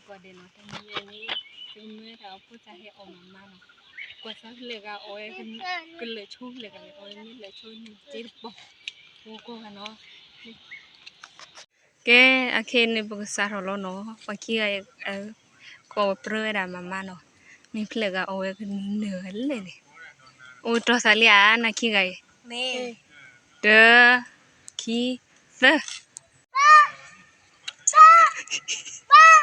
ကွၢ်ဒဲးနီၤ တနံၤအံၤန့ၣ် ကမၢတၢ်အဖိသၣ်ဟဲအီၣ်မၤမါနီၤ, ကွၢ်စၢ်ဖျဲၣ်ဂၤအီၣ်ဝဲ ကလၢာ်ဆိဖျဲၣ်ဂၤန့ၣ် အီၣ်ဝဲမ့ၢ်လၢာ်ဆိန့ၣ် စ့တပီၢ်, ကိးဂၤနီၤ, ကဲ အခဲအံၤန့ၣ် ပကစးထီၣ်လီၤနီၤ, ပှၤခံဂၤအံၤ ကိးပြၢဝဲဒၣ်မၤမါနီၤ, မ့ၢ်ဖျဲၣ်ဂၤအီၣ်ဝဲကနၢၤလဲၣ်န့ၣ်, အိၣ်တီၢ်သးလံဧါ နၤခံဂၤအံၤ, တၢ ခံ သၢ အီၣ် အီၣ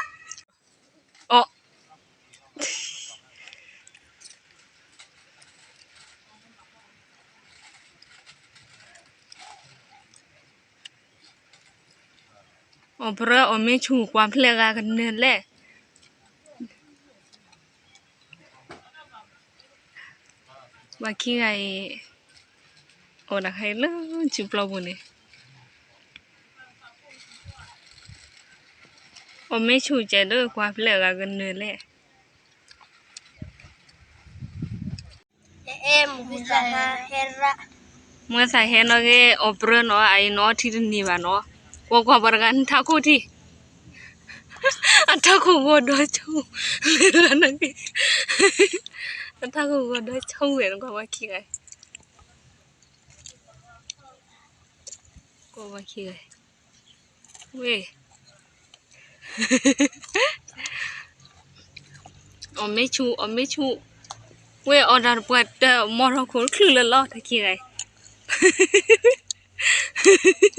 ်ပြၢအီၣ်မ့ၢ်ဆူၣ် ကွၢ်ဖျဲၣ်ဂၤကနၢၤလဲၣ်, ပှၤခံဂၤအံၤ အိၣ်တခါအံၤလၢစုပျီပူၤန့ၣ်, အီၣ်မ့ၢ်ဆူၣ်ကဲးဒီး ကွၢ်ဖျဲၣ်ဂၤကနၢၤလဲၣ် မုၢ်သၣ်ဟဲနီၣ်ဂ့ၤ အီၣ်ပြၢနီၤ အအံၤနီၤ ထံတန့ၢ်ဘၣ်နီၤ, ကွၢ်ကွၢ်ပှၤတဂၤ နထးခိၣ်ထံၣ်, အထးခိၣ်ဂီၤဒီးဆူၣ်, လၢဂၤနီၣ်ဂ့ၤ, အထးခိၣ်ဂီၤဒီးဆူၣ်ဝဲ ကွၢ်ပှၤခံဂၤ, ကွၢ်ပှၤခံဂၤ, ဝဲ အီၣ်မ့ၢ်ဆူၣ် အီၣ်မ့ၢ်ဆူၣ်, ဝဲအီၣ်တၢ်တပှၢ်တၢၢ် မီၢ်ထီၣ်ခိၣ်ချုးလၢလီၤ တၢ်ခံဂၤအံၤ,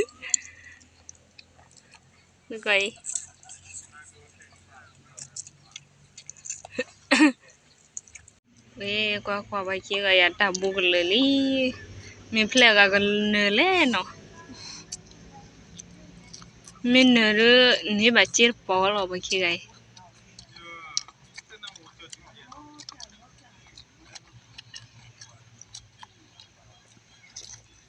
နကွၢ်အံၤ ဝဲကွၢ်ကွၢ်ပှၤခံဂၤအံၤ တၢ်ဘူးကလၢာ်လံ, မ့ၢ်ဖျဲၣ်ဂၤကနၢၤလဲၣ်နီၤ, မ့ၢ်နၢၤဒီး န့ၢ်ဘၣ်စ့တပီၢ်လီၤ ပှၤခံဂၤအံၤ,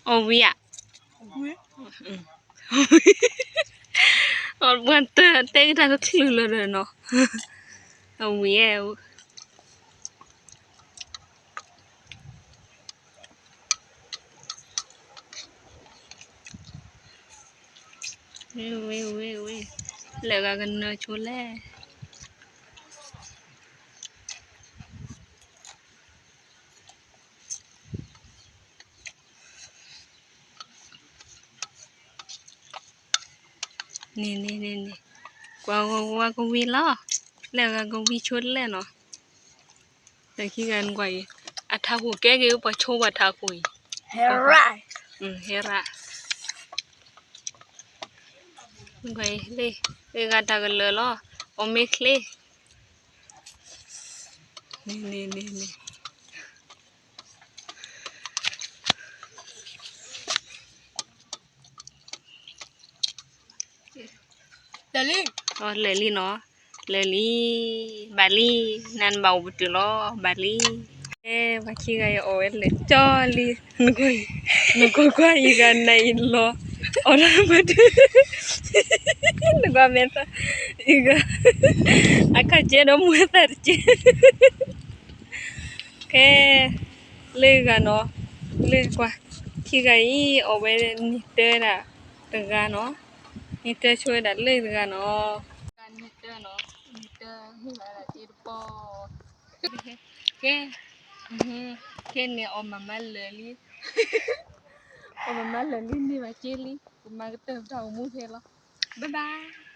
အီၣ်ဝံၤဧါ, အီၣ်ဝံၤ, အီၣ်ပှၤတၢၢ်တဲကတၢၢ်တချုးလၢၤဒီးနီၤ, အီၣ်ဝံၤဧါ ဝဲ ဝဲ ဝဲ ဝဲ, ဖျဲၣ်ဂၤကနၢၤဆိလဲၣ်, န့ၣ်န့ၣ်န့ၣ်န့ၣ်, ကွၢ်ကွၢ်ကွၢ်ကဝံၤလီၤ, ဖျဲၣ်ဂၤကဝံၤဆိတလဲၣ်နီၤ, တၢ်ခံဂၤနကွၢ်အံၤ, အထးခိၣ်ကဲက့ၤ ပှၤဆိပှၤထးခိၣ်အံၤ, ဟဲရၣ်, နကွၢ်အံၤ လၢဂၤတၢ်ကလၢာ်လီၤ, အီၣ်မ့ၢ်ချ့ န့ၣ်န့ၣ်န့ၣ်န့ၣ်, လၢာ်လံနီၤ, လၢာ်လံ, ဘၣ်လံ, နၤနဘၣ်အိၣ်ပတုာ်လီၤ, ဘၣ်လံ, ပှၤခံဂၤအံၤအီၣ်ဝဲလၢာ်ကၠီလံ, နကွၢ်ကွၢ်အံၤဂၤနၤအံၤလီၤ, အီၣ်တၢ်မၤတၢ်, နကွၢ်မဲာ်သၣ်, အံၤဂၤ, အခါကဲဒီးမူသၣ်တကဲ ကဲ, လၢဂၤနီၤ, လၢကွၢ်, ခံဂၤအံၤ အီၣ်ဝဲနံၤတၢဒၣ်တဂၤနီၤ, နံၤတၢဆိဝဲဒၣ်လၢတဂၤနီၤ, နံၤတၢနီၤ, နံၤတၢဟ့ၣ်ဝဲဒၣ်တ့တပီၢ်, ကဲ, ခဲန့ၣ်အီၣ်မၤမၤလၢာ်လံ, အီၣ်မၤမၤလၢာ်လံန့ၢ်ဘၣ်က့လံ, ကမၤကတၢၢ်ပတၢ်အိၣ်မူဖဲလီၤ, bye bye.